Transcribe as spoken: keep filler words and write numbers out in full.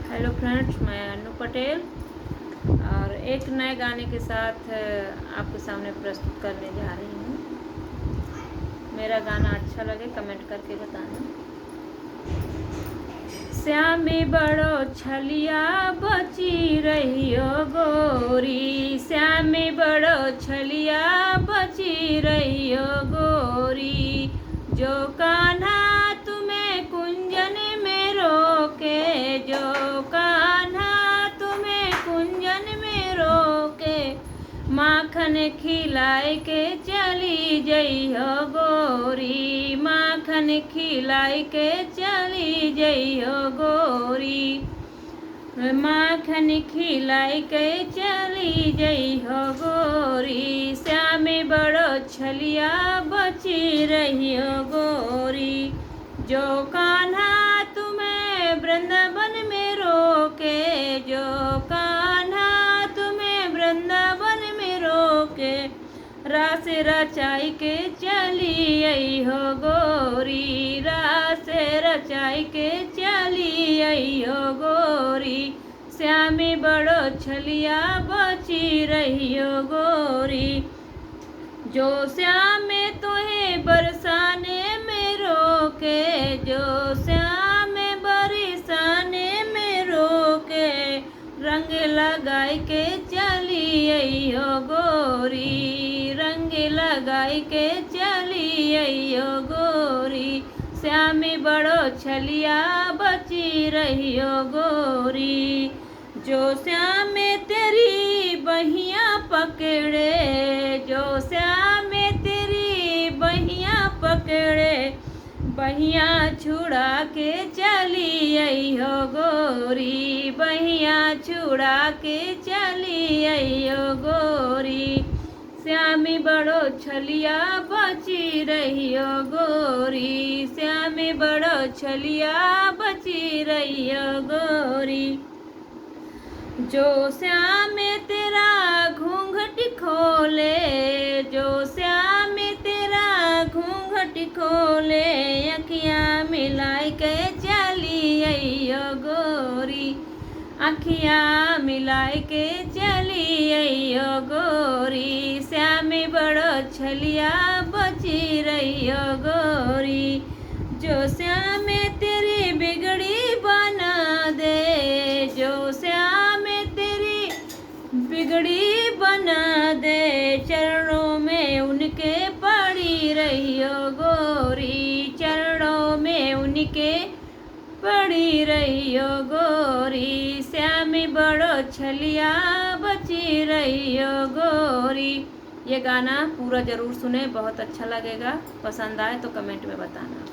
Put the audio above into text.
Hello friends, मैं अनु पटेल और एक नए गाने के साथ आपके सामने प्रस्तुत करने जा रही हूँ। मेरा गाना अच्छा लगे, comment करके बताना। श्यामी बड़ो छलिया बची रहियो गोरी, श्यामी बड़ो छलिया बची रहियो गोरी। जो कान्हा तुम्हें कुंजन में रोके, जो कान्हा तुम्हें कुंजन में रोके, माखन खिलाई के चली जइहो गोरी, माखन खिलाई के चली जइहो गोरी, माखन खिलाई के चली जइहो गोरी। श्यामी बड़ो छलिया बची रहियो गोरी। जो कान्हा तुम्हें वृंदावन में रोके, जो कान्हा तुम्हें वृंदावन में रोके, रास रचाई के चली अइहो गोरी, रास रचाई के चली अइहो गोरी। श्यामी बड़ो छलिया बची रहियो गोरी। जो श्याम तोहे बरसाने में रोके, जो श्याम बरसाने में रोके, रंग लगाई के चली अइहो गोरी, रंग लगाई के चली अइहो गोरी। श्यामी बड़ो छलिया बची रहियो गोरी। जो श्याम तेरी बहिया पकड़े, जो श्याम तेरी बहिया पकड़े, बहिया छुड़ा के चली अइहो गोरी, बहिया छुड़ा के चली अइहो गोरी। श्यामी बड़ो छलिया बची रहियो गोरी, श्यामी बड़ो छलिया बची रहियो गोरी। जो श्याम तेरा घूंघट खोले, जो श्याम तेरा घूंघट खोले, अखियाँ मिलाई के चली अइहो गोरी, अखियाँ मिलाई के चली अइहो गोरी। श्याम बड़ो छलिया बची रहियो गोरी। जो श्याम तेरी बिगड़ी बना दे, जो श्याम तेरी बिगड़ी बना दे, चरणों में उनके पड़ी रहियो गोरी, चरणों में उनके पड़ी रहियो गोरी। श्यामी बड़ो छलिया बची रहियो गोरी। ये गाना पूरा ज़रूर सुने, बहुत अच्छा लगेगा। पसंद आए तो comment में बताना।